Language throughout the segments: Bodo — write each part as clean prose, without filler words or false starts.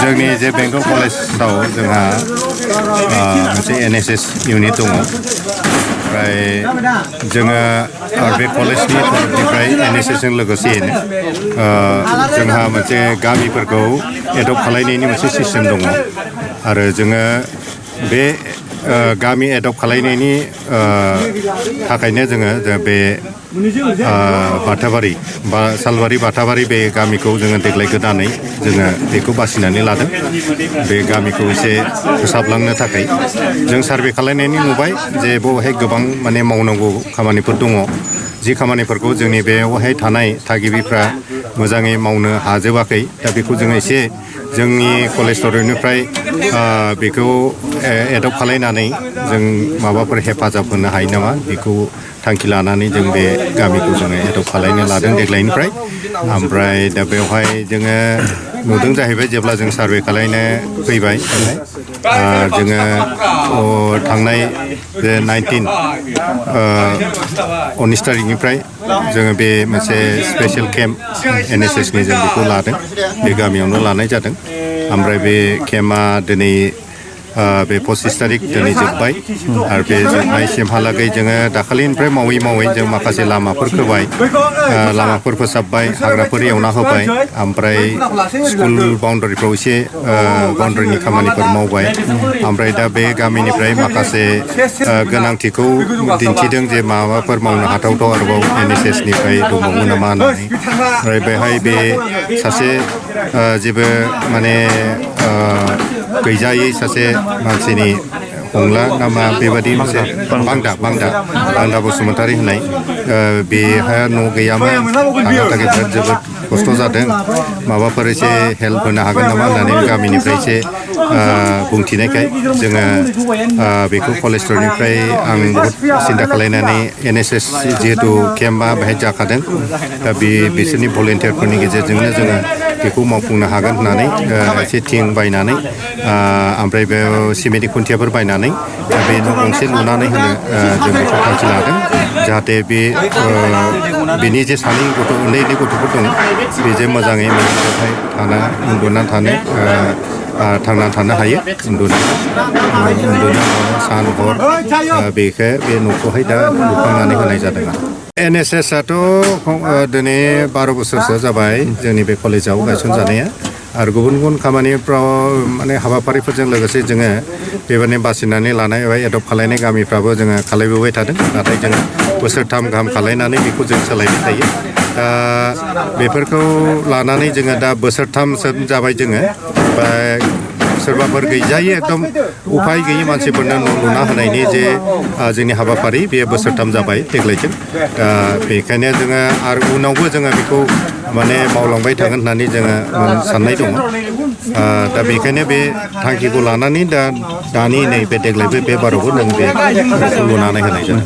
जोंनि जे बेंगल कलेजाव जोंहा मोनसे NSS इउनिट दङ। ओमफ्राय जोङो बे कलेजनि तरफनिफ्राय NSSजों लोगोसेयैनो जोंहा मोनसे गामिफोरखौ एडप्ट खालायनायनि मोनसे सिस्टेम दङ आरो जोङो बे गामि एडप्ट खालायनायनि थाखायनो जोङो बे बाथाबारि बा सालबारि बाथाबारि बे गामिखौ जोङो देग्लाय गोदानै जोङो बेखौ बासिनानै लादों। बे गामिखौ एसे फोसाबलांनो थाखाय जों सार्भे खालायनायनि नुबाय जे बेवहाय गोबां माने मावनांगौ खामानिफोर दङ। जि खामानिफोरखौ जोंनि बेवहाय थानाय थागिबिफ्रा मोजाङै मावनो हाजोबाखै। दा बेखौ जोङो एसे जोंनि कलेज तरफनिफ्राय बेखौ एडप्ट खालायनानै जों माबाफोर हेफाजाब होनो हायो नामा बेखौ थांखि लानानै जों बे गामिखौ जोङो एडप्ट खालायनो लादों देग्लायनिफ्राय। ओमफ्राय दा बेवहाय जोङो नुदों जाहैबाय जेब्ला जों सार्भे खालायनो फैबाय जोङो थांनाय जे 19 तारिखनिफ्राय जोङो बे मोनसे स्पेशल केम्प NSSनि जों बेखौ लादों। बे गामियावनो लानाय जादों। ओमफ्राय बे केम्पआ दिनै बे 25 तारिख दिनै जोब्बाय आरो बे जोबनायसिमहालागै जोङो दाखालिनिफ्राय मावै जों माखासे लामाफोर खोबाय, लामाफोर फोसाबबाय, हाग्राफोर एवना होबाय, ओमफ्राय स्कुल बाउन्डारिफ्राव एसे बाउन्डारिनि खामानिफोर मावबाय। ओमफ्राय दा बे गामिनिफ्राय माखासे गोनांथिखौ दिन्थिदों जे माबाफोर मावनो हाथावथाव आरोबाव NSSनिफ्राय दंबावो नामा होननानै। ओमफ्राय बेहाय बे सासे जेबो माने गैजायै सासे मानसिनि हंला नामा बेबादि मोनसे बांदा बसुमतारी होननाय बेहा न' गैयामोन, थानो थाखाय बिराद जोबोद खस्थ' जादों। माबाफोर एसे हेल्प होनो हागोन नामा होननानै गामिनिफ्राय एसे बुंथिनायखाय जोङो बेखौ कलेज तरफनिफ्राय आं बहुद सिन्था खालायनानै NSS जिहेतु केम्पआ बेहाय जाखादों दा बिसोरनि भलेन्टियारफोरनि गेजेरजोंनो जोङो बेखौ मावफुंनो हागोन होननानै एसे थिं बायनानै ओमफ्राय बे सिमेन्ट खुन्थियाफोर बायनानै बे न' गंसे लुनानै होनो जों बेखौ थांखि लादों। जाहाथे बेनि जे सानै उन्दै गथ'फोर दं बेजों मोजाङै बेवहाय उन्दुनानै थानो थांनानै थानो हायो। उन्दुनो सान हर बेखौ बे न'खौहाय दा लुखांनानै होनाय जादों आरो। NSSआथ' दिनै 12 बोसोरसो जाबाय जोंनि बे कलेजाव गायसनजानाया आरो गुबुन खामानिफ्राव माने हाबाफारिफोरजों लोगोसे जोङो बेबायदिनो बासिनानै लानाय एबा एडप्ट खालायनाय गामिफ्राबो जोङो खालायबोबाय थादों। नाथाय जोङो बोसोरथाम गाहाम खालायनानै बेखौ जों सोलायबाय थायो। दा बेफोरखौ लानानै जोङो दा बोसोरथामसो जाबाय जोङो बा सोरबाफोर गैजायै एकदम उफाय गैयै मानसिफोरनो न' लुना होनायनि जे जोंनि हाबाफारि बेयो बोसोरथाम जाबाय देग्लायजों। दा बेखायनो जोङो आरो उनावबो जोङो बेखौ माने मावलांबाय थागोन होननानै जोङो साननाय दङ। दा बेखायनो बे थांखिखौ लानानै दानि नैबे देग्लायबो बे बारावबो नों बेखौ लुनानै होनाय जादों।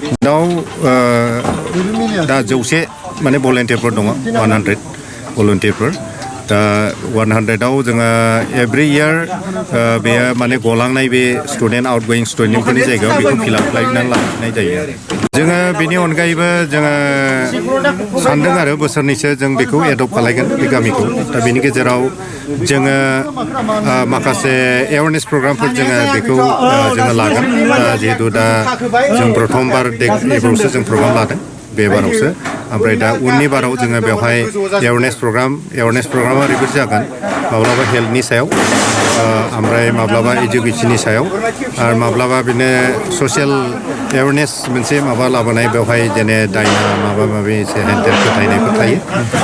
दा 100 माने भलेन्टियारफोर दङ, 100 भलेन्टियारफोर। दा 100आव जोङो एभ्रि इयार बेयो माने गलांनाय बे स्टुडेन्ट आउटगयिं स्टुडेन्टफोरनि जायगायाव बेखौ फिलआप खालामनानै लाखिनाय जायो आरो। जोङो बेनि अनगायैबो जोङो सानदों आरो बोसोरनैसो जों बेखौ एडप्ट खालायगोन बे गामिखौ। दा बेनि गेजेराव जोङो माखासे एवारनेस प्रग्रामफोर जोङो बेखौ जोङो लागोन। जिहेतु दा जों प्रथमबार एबारावसो जों प्रग्राम लादों बे बारावसो। ओमफ्राय दा उननि बाराव जोङो बेवहाय एवारनेस प्रग्रामा ओरैबायदि जागोन माब्लाबा हेल्थनि सायाव, ओमफ्राय माब्लाबा इडुकेसननि सायाव, आरो माब्लाबा बिदिनो ससियेल एवारनेस मोनसे माबा लाबोनाय बेवहाय जेने दायना माबा माबि एसे हेन्थेन फोथायनायफोर थायो।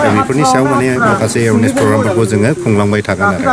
दा बेफोरनि सायाव माने माखासे एवारनेस प्रग्रामफोरखौ जोङो खुंलांबाय थागोन आरो।